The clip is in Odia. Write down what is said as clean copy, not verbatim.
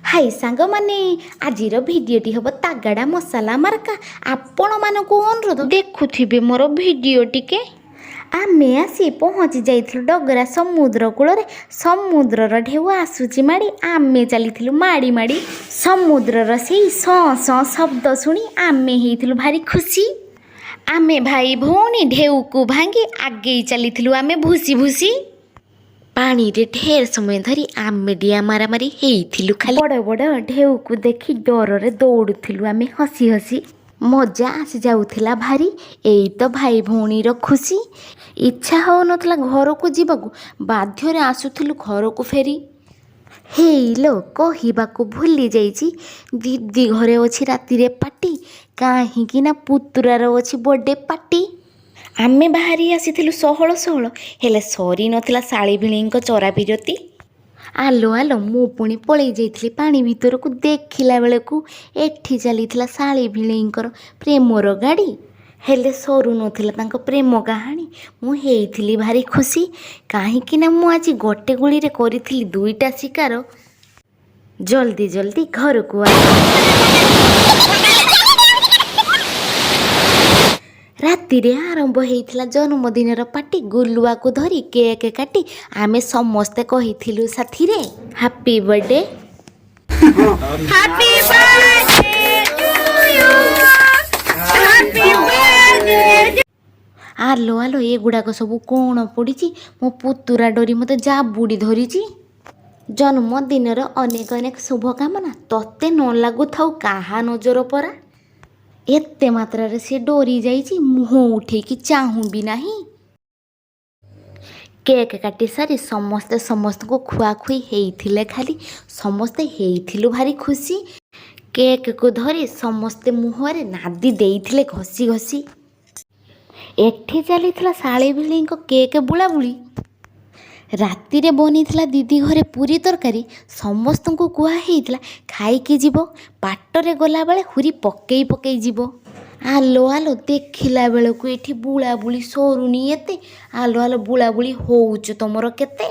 ହାଇ ସାଙ୍ଗମାନେ, ଆଜିର ଭିଡ଼ିଓଟି ହେବ ତାଗାଡ଼ା ମସଲା ମାର୍କା। ଆପଣମାନଙ୍କୁ ଅନୁରୋଧ, ଦେଖୁଥିବେ ମୋର ଭିଡ଼ିଓ ଟିକେ। ଆମେ ଆସି ପହଞ୍ଚି ଯାଇଥିଲୁ ଡଗରା ସମୁଦ୍ର କୂଳରେ। ସମୁଦ୍ରର ଢେଉ ଆସୁଛି ମାଡ଼ି, ଆମେ ଚାଲିଥିଲୁ ମାଡ଼ି ମାଡ଼ି। ସମୁଦ୍ରର ସେଇ ସଁ ସଁ ଶବ୍ଦ ଶୁଣି ଆମେ ହେଇଥିଲୁ ଭାରି ଖୁସି। ଆମେ ଭାଇ ଭଉଣୀ ଢେଉକୁ ଭାଙ୍ଗି ଆଗେଇ ଚାଲିଥିଲୁ ଆମେ ଭୁସି ଭୁସି। ପାଣିରେ ଢେର ସମୟ ଧରି ଆମେ ଡିଆ ମାରାମାରି ହେଇଥିଲୁ ଖାଲି। ବଡ଼ ବଡ଼ ଢେଉକୁ ଦେଖି ଡରରେ ଦୌଡ଼ୁଥିଲୁ ଆମେ ହସି ହସି। ମଜା ଆସିଯାଉଥିଲା ଭାରି। ଏଇ ତ ଭାଇ ଭଉଣୀର ଖୁସି। ଇଚ୍ଛା ହେଉନଥିଲା ଘରକୁ ଯିବାକୁ, ବାଧ୍ୟରେ ଆସୁଥିଲୁ ଘରକୁ ଫେରି। ହେଇଲୋ, କହିବାକୁ ଭୁଲି ଯାଇଛି, ଦିଦି ଘରେ ଅଛି ରାତିରେ ପାର୍ଟି, କାହିଁକି ନା ପୁତୁରାର ଅଛି ବର୍ଥଡେ ପାର୍ଟି। ଆମେ ବାହାରି ଆସିଥିଲୁ ସହଳ ସହଳ, ହେଲେ ସରି ନଥିଲା ଶାଳୀ ଭିଣେଇଙ୍କ ଚରା ବିରତି। ଆଲୋ ଆଲୋ, ମୁଁ ପୁଣି ପଳେଇ ଯାଇଥିଲି ପାଣି ଭିତରକୁ। ଦେଖିଲା ବେଳକୁ ଏଠି ଚାଲିଥିଲା ଶାଳୀ ଭିଣେଇଙ୍କର ପ୍ରେମର ଗାଡ଼ି, ହେଲେ ସରୁନଥିଲା ତାଙ୍କ ପ୍ରେମ କାହାଣୀ। ମୁଁ ହେଇଥିଲି ଭାରି ଖୁସି, କାହିଁକି ନା ମୁଁ ଆଜି ଗୋଟେ ଗୁଳିରେ କରିଥିଲି ଦୁଇଟା ଶିକାର। ଜଲ୍ଦି ଜଲ୍ଦି ଘରକୁ ଆ। ରାତିରେ ଆରମ୍ଭ ହେଇଥିଲା ଜନ୍ମଦିନର ପାର୍ଟି। ଗୁଲୁଆକୁ ଧରି କେକ୍ କାଟି ଆମେ ସମସ୍ତେ କହିଥିଲୁ ସାଥିରେ, happy birthday. Happy birthday to you. Happy birthday. ଆଲୋ ଆଲୋ, ଏଗୁଡ଼ାକ ସବୁ କ'ଣ ପଡ଼ିଛି? ମୋ ପୁତୁରା ଡରି ମୋତେ ଜାବୁଡ଼ି ଧରିଛି। ଜନ୍ମଦିନର ଅନେକ ଅନେକ ଶୁଭକାମନା। ତତେ ନ ଲାଗୁଥାଉ କାହା ନଜର ପରା। ଏତେ ମାତ୍ରାରେ ସେ ଡରି ଯାଇଛି, ମୁହଁ ଉଠେଇକି ଚାହୁଁ ବି ନାହିଁ। କେକ୍ କାଟି ସାରି ସମସ୍ତେ ସମସ୍ତଙ୍କୁ ଖୁଆଖୁଇ ହେଇଥିଲେ ଖାଲି। ସମସ୍ତେ ହେଇଥିଲୁ ଭାରି ଖୁସି। କେକ୍କୁ ଧରି ସମସ୍ତେ ମୁହଁରେ ନାଦି ଦେଇଥିଲେ ଘଷି ଘଷି। ଏଠି ଚାଲିଥିଲା ଶାଳୀ ଭିଣେଇଙ୍କ କେକ୍ ବୁଳାବୁଳି। ରାତିରେ ବନିଥିଲା ଦିଦି ଘରେ ପୁରୀ ତରକାରୀ। ସମସ୍ତଙ୍କୁ କୁହା ହେଇଥିଲା, ଖାଇକି ଯିବ, ବାଟରେ ଗଲାବେଳେ ହୁରି ପକେଇ ପକେଇ ଯିବ। ଆଲୋ ଆଲୋ, ଦେଖିଲା ବେଳକୁ ଏଠି ବୁଳାବୁଳି ସରୁନି ଏତେ। ଆଲୋ ଆଲୋ, ବୁଳାବୁଳି ହଉଛୁ ତମର କେତେ?